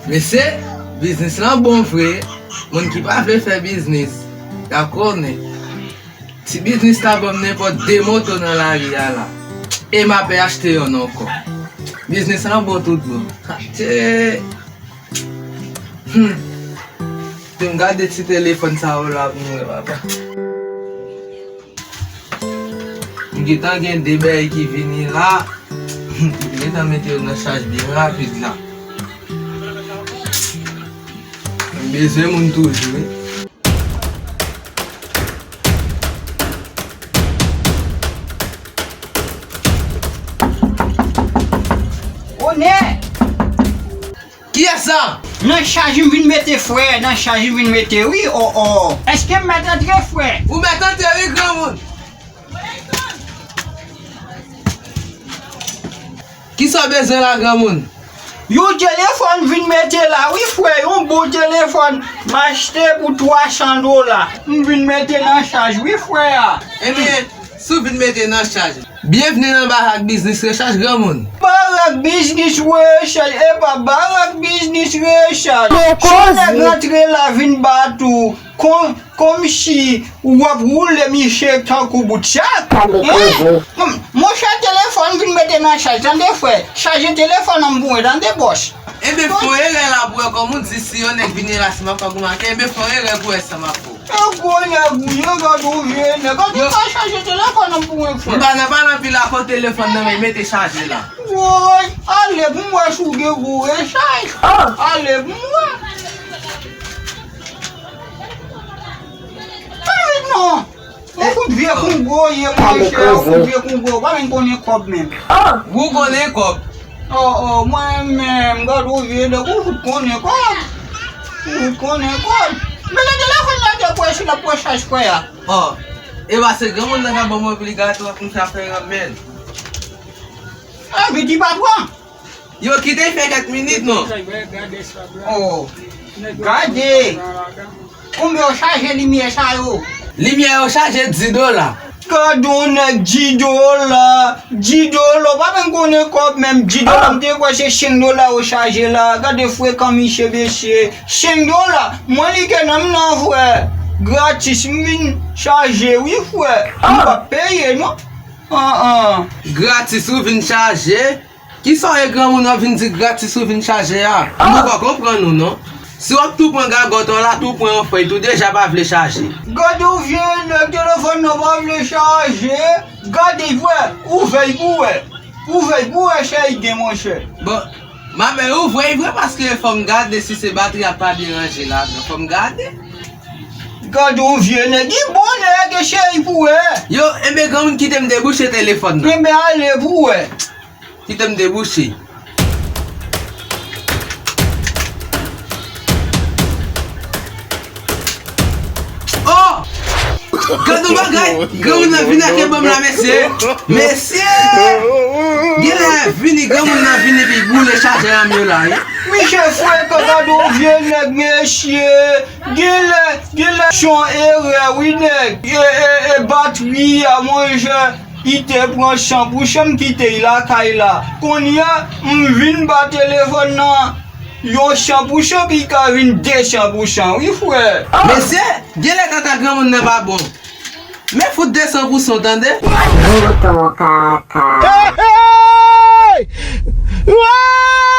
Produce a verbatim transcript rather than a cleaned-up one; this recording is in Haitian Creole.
Mesye, biznis lan bon vre. Moun ki pa vle fè biznis, y ap konnen. Ti biznis la ban m nenpòt de moto nan lari a la. E m ape achte yonn ankò. Biznis lan bon tout bon. Atye. Hmm. Pou m gade ti telefòn sa yo la pou m wè, papa. M gentan gen de bèy ki vini la. M gentan mete yo nan chaj byen rapid la. M bezwen moun toujou, wi. Onè! Kiyès sa? Nan chaj m vin mete, frè, nan chaj m vin mete, wi, o, o. Èske m mèt antre, frè? Ou mèt antre, wi, granmoun. Kisa w bezwen la, granmoun? Yon telefòn vin mete la, wi, frè, yon bon telefòn. M achte pou twa san dola. M vin mete nan chaj, wi, frè a. Ebyen, si w vin mete nan chaj. Byenvni nan Barak Biznis Rechaj, granmoun. Barak Biznis Rechaj, epa Barak Biznis Rechaj. Chak nèg rantre la vin bat ou. Kon, kòmsi w ap woule misye tankou bout chak. Tande koze. Monchè, telefòn vin mete nan chaj, tande, frè. Chaje telefòn an pou mwen, tande, bòs. Ebyen, fè yon erè la pou wè, kòm ou di, si yon nèg vini la, si m ap fè w remake, ebyen, fè yon erè pou wè sa m ap fè w. E gwo nèg ou ye, gade w vye nèg. Gade w pa chaje telefòn an pou mwen, frè. M pa nan pale anpil, a fè telefòn nan, men mete chaje la. Woy, ale pou m wè si w gen gwo rechaj. Ale pou m wè. Pa vin non. Ou fout vye kongo ye, monchè, ou fout vye kongo, pa menm konnen kòb menm. Ou konnen kòb. O, o, mwen menm, gade w vye nèg, ou fout konnen kòb. Ou fout konnen kòb. Men lè telefòn la te pwè, si l ap pran chaj frè a. O, e pa se granmoun nan ka ban m obligatwa pou m fè afè an men. A, piti patwon. Yo, kite fè kèk minit, non. O, gade. Konbyen w chaje limyè sa yo? Limyè yo chaje dis dola. Gade yon nèg dis dola, dis dola, w pa menm konnen kòb menm, dis dola, m te kwè se senk dola yo chaje la. Gade frekan misye, mesye. Senk dola, mwen li gen nan m nan, frè. Gratis, m vin chaje, wi, frè. M p ap peye, non. An, an. Gratis ou vin chaje? Kisa w ye granmoun w ap vin di gratis ou vin chaje a? M poko konprann ou non. Si w ap tou pran gagòt w la, tou pran yon fèy tou deja pa vle chaje. Gade w vye nèg telefòn nan pa vle chaje. Gade vre, ouvè l pou wè. Ouvè l pou wè chè l gen monchè. Bon, m ap ouvè l vre paske fò m gade si se batri a k pa byen ranje ladan. Fò m gade. Gade yon vye nèg, li bon nèg, eseye pou wè. Yo, enben granmoun kite m debouche telefòn nan. Enben ale pou wè. Kite m debouche. Oh! Gade yon bagay, granmoun nan vini ak yon bòm la, mesye. Mesye! Genlè vini, granmoun nan vini epi boule chajè an m yo la, wi. Misye frekan, gade yon vye nèg, mesye. Genlè, genlè se yon erè, wi, nèg. E, e, e batri a, monchè, li te pran san pou san, m kite l lakay la. Kounye a, m vin ba telefòn nan yon san pou san, pou l ka vin de san pou san, wi, frè. Mesye, genlè kaka granmoun nan pa bon. Men fout de san pou san, tande. Mouton kaka. Hey, hey! Wa!